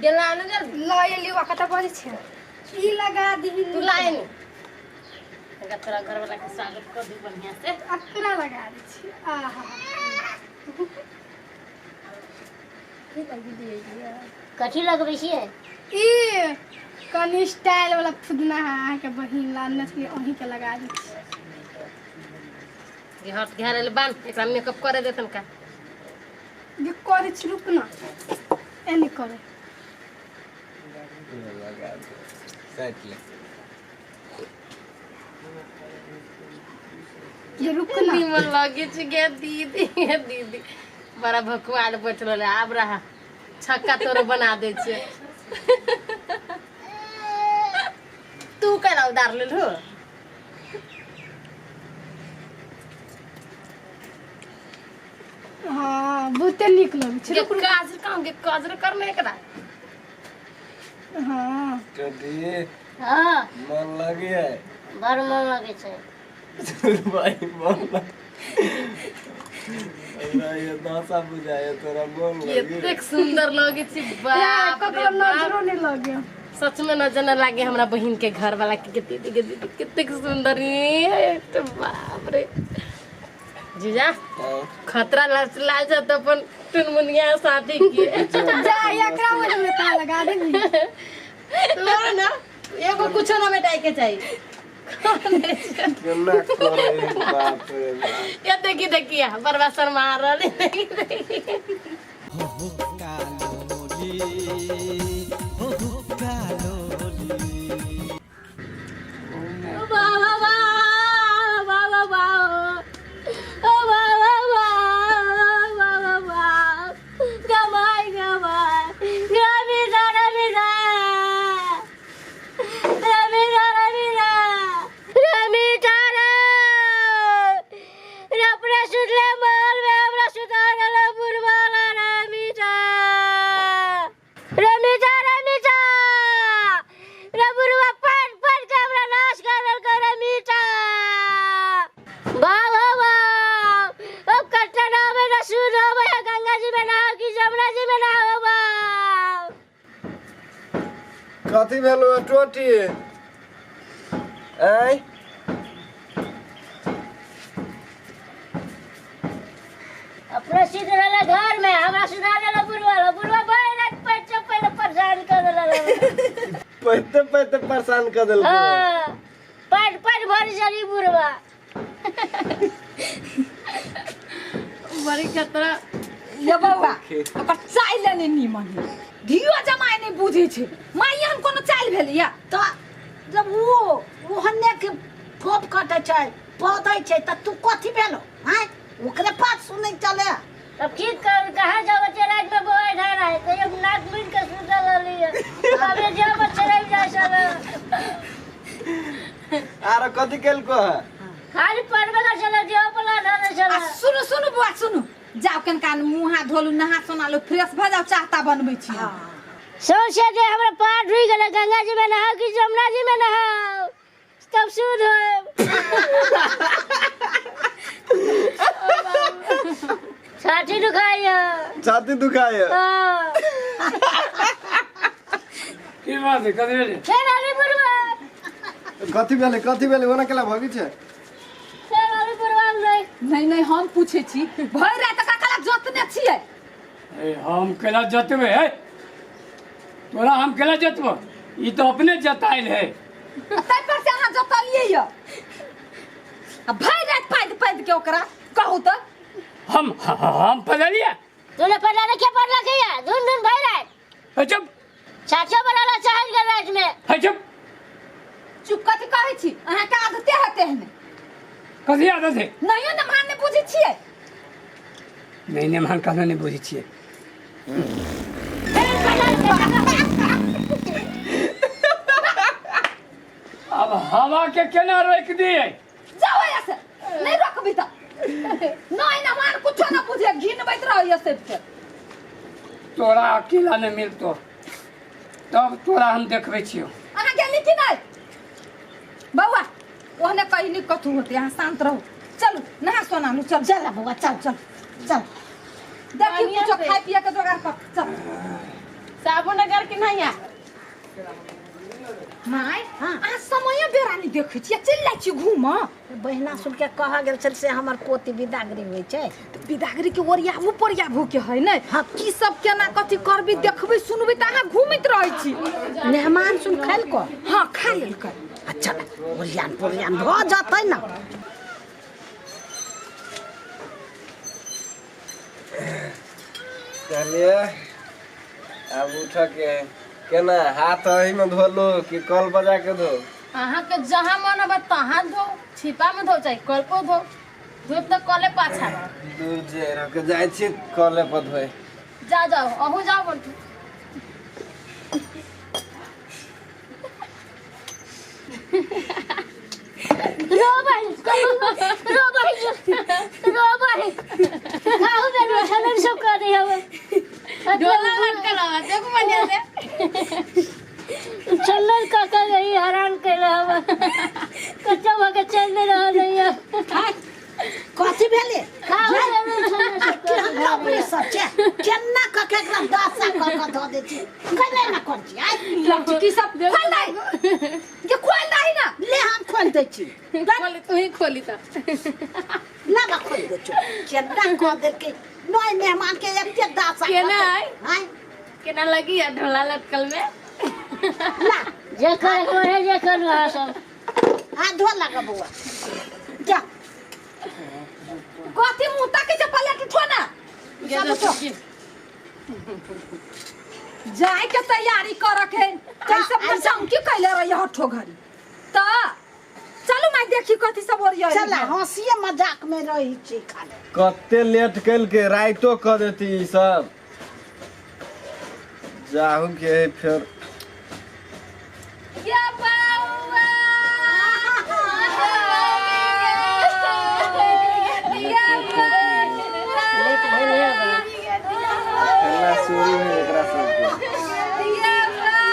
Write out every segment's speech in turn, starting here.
गेला आनु जल्दी। लऽ एली बा, कतऽ बजै छै? ई लगा दीही। तू लाइन तनका तोरा घरवाला के स्वागत कर दी बढ़िया से। अकरा लगा दै छी। आहा, की लगी दियै? कथी लगबै छियै? ई कनि स्टाइल वाला फुदना है, अहाँके बहिन ला अनने छलियै, अहीँके लगा दै छी। गे हट, घेर बान्ह, एकरा मेकअप करे दे तनका। जे करै छी, रुक ना, एने करे। लगा दे, साइड ले। जे रुक ना। निमन लगे छै गे दीदी, गे दीदी, बड़ा भकुआल बैठल रहले। आब रहा, छक्का तोरो बना दै छियै। तू केना उदार लेलhu? हँ, बहुते नीक लगै छै। गे रुक रुक। काजर कहाँ गे? काजर करने एकरा। हँ। टोटी। हँ। मन लगी है? बड़ मन लगै छै। भाई, मन लग हमरा, ये दशा बुझाए तोरा मन लगी। कतेक सुंदर लगे छै, बाप रे ककरो बाप। नजरो नहि लगे। सच में नजर न लागे हमरा बहिन के घर वाला के। के दीदी, के दीदी, कतेक सुंदर ये तो, बाप रे। जीजा। हाँ। खतरा लाल लाल छ त अपन टुनमुनिया साथी के। जा, एकरा वजह में कहाँ लगा देबी? तोरो ना एगो कुछो ना मेटाई के चाहिए। केना करे, बाप रे बाप। ये देखी देखी, बरबा शर्मा रहल, देखी देखी। हो हुक्का लोली, हो हुक्का लोली। बाबा बाबा बाबा बाबा बाबा बाबा, गमाई गमाई, रवि रवि रवि रवि रवि तारा, अपने सुतले महल में हमरा सुता गेल बुढ़वाला। रमिता रमिता रमिता रे, बुढ़वा पढ़ पढ़ के हमरा नाश कर देलकै। रमिता बाबा बाप, अब कट्टा नामे न शुद्ध होबै है, गंगा जी में नहाओ कि जमुना जी में नहाओ बाप? कथी भेलो है टोटी? ऐ। अपना सुत रहले घर में, हमरा सुता देला बुढ़वा। बुढ़वा भरि राति पढ़ पहिले परेशान कर देला। पैते पैते परेशान कर देलको? हाँ, पढ़ पढ़ भरि चली बुढ़वा। बड़ी खतरा। ये बौआ, ओकर चाइल नहि नीमन है, धियो जमाय नहि बुझै छै। माय, एहन कोनो चाइल भेलैया? तऽ जब ओ ओहने के ठोप कटै छै, पौधै छै, तऽ तू कथी भेलो आँय? ओकरे बात सुनै चले। तब की कर, कहाँ जाओ बच्चे? रात में बोए ढारा है तो एक नाक मीट के सुतल रहली है। अबे जो बच्चे रह जाए सब। आरो कथी केलको है? खाली पढ़बे का चला जो पला ढारा चला। आ सुनू सुनू बौआ, सुनू, जाओ कनका मुँह हाथ धोलू, नहा सोना लू, फ्रेश भऽ जाओ, चाह ताह बनबै छी। सौंसे जे हमरा पार ढुइ गेलै, गंगा जी में नहाओ कि जमुना जी में नहाओ तब शुद्ध होएब? छाती दुखाइया। छाती दुखाय? हाँ। की बात है? कथी भेलै? फेर आली बुढ़वा। कथी भेलै? कथी भेलै? ओना केला भगी छै? फेर आली बुढ़वा नहीं। नहि नहि, हम पूछै छी, भरि राति ककरा जोतने छियै? ए, हम केला जतबै है तोरा? हम केला जतबो? ई तऽ अपने जतायल है। ताहि पर से अहाँ जोतलियै यऽ आ भरि राति पादि पादि के ओकरा, कहू तऽ। हम पढ़लियै? तूने पढ़ला ने? क्या पढ़ला के या धुन धुन भर रात? है चुप। छाछो बनाना चाहे के रात में। है चुप। चुप कथी कहै छी? अहाँके आदते हेतै एहने। कथी आदत है? नहियो ने मान नहि बुझै छियै। नहीं नहीं, मान कहना नहीं बुझै छियै। अब हवा के केना रोकि दियै? जाओ एहिया से, नहि रखबी तऽ नहि ने मान कुछो न बुझे, घिनबैत रहैया सबके। तोरा अकेला नहीं मिलतो, तब तोरा हम देखबै छियौ। अहाँ गेली कि नहि बौआ? ओहने कहीं नहीं कथू होते, अहाँ शांत रहू। चलू, नहा सोना लू, चल। चल बौआ, चल चल चल। देखी बढ़िया कुछो से। खाय पिए के जोगाड़ कर, चल। साबुन अगर कि नहीं है माय हाँ। अहाँ समय बेरा नहि देखै छियै चलि जाइ छी घूमऽ। बहिना सुन के कह गेल छल से हमर पोती बिदागरी होइ छै। तऽ बिदागरी के ओरियाबू पोरियाबू के है ने। हाँ। की सब केना कथी करबी देखबै सुनबै तऽ अहाँ घूमैत रहै छी। मेहमान सुन खेलको? हाँ खा लेलकै। अच्छा ओरियान पोरियान भऽ जेतै ने। चलिए अब उठ के केना हाथ एही में धोलो कि कल बजा के धो? अहाँ के जहाँ मन होबे तहाँ धो, छिपा में धो चाहे कल पर धो, धोब तऽ कले पाछा बा। दूर जे रह के जाइ छी कले पर धोए। जा जाओ अहू जाओ बंटू। रो बहिन रो बहिन रो बहिन खाऊ बेर छलन सब कर दी हम ढोला लटकल हवा देखू बढ़िया से। छलन काका यही हैरान कैले हम कच्चा भके चल नहीं रहल है। कथी भेलै? खाऊ बेर छलन सब कर केहन लबड़ी सब छै, केना कऽ के एकरा दशा कऽ कऽ धऽ दै छी, कैले ना करै छी आइ। लड़की सब खोल दे के खोल दही ना। ले हम खोल दै छी। खोली तू ही खोली त। ना बा खोल दै छी। केना कऽ देलकै नय मेहमान के एते दशा कऽ केना के- आइ? आइ केना लगी है ढोला लटकल में? ला जे कर वहे जे कर रहा सब। हाथ धो लगा बौआ जा। कथी मुँह ताकै छै पलेट उठो ना। सब उठो। जाय के तैयारी कर के कैसे नौटंकी कैले रही हठो घड़ी। त चलू माय देखी कथी सब ओरिया। चल हंसिए मजाक में रही छी खाली। कते लेट केलके राइतो क देती ई सब। जाहू के है फिर। या बाबा या लेट भेल है बा। केना शुरू है एकरा सबके।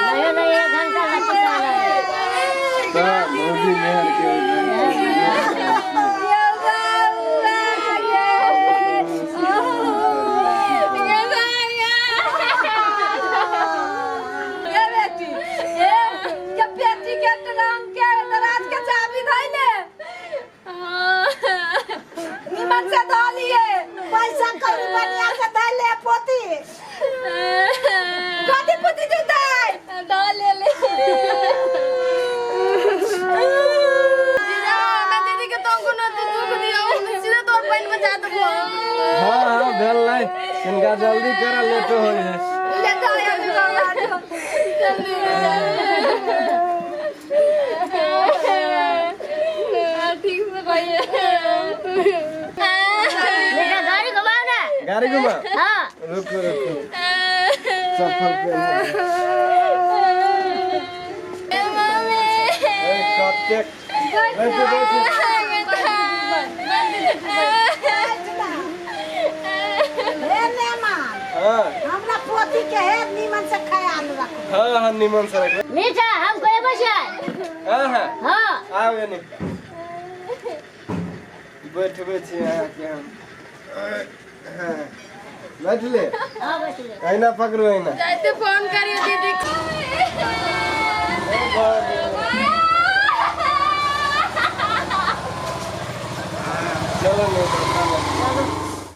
नया नया एक घंटा लग चुका है। सब मोदी मेहर के ए बेटी ए के बेटी के ट्रंक के दराज के चाबी धइले निमन से धऽ लिए। पैसा कौड़ी बढ़िया से धऽ ले पोती। कथी पोती जुताई धऽ ले ले। जीजा हमरा दीदी के तो कोनो दुख दियो सीधे तोर पानि में जा देबो। हाँ हाँ भेल नहीं इनका जल्दी करा लेट हो है। ले जाओ यार जाओ। जल्दी ठीक से कहिए। बेटा गाड़ी घुमाओ ना। गाड़ी घुमा। हाँ रुको रुको चप्पल पहन। ए मम्मी ए कतेक बैठो बैठो। हे मेहमान हाँ हमरा पोती के हे नीमन से ख्याल रखो। हाँ हाँ निमन से रखो। मीठा हम कोई बचा। हाँ हाँ हाँ आओ एने बैठबै छी अहाँके हम। हाँ बैठले हाँ बैठ ले। अहिना पकड़ू अहिना। जाते फोन करियो दीदी। चलो नहीं।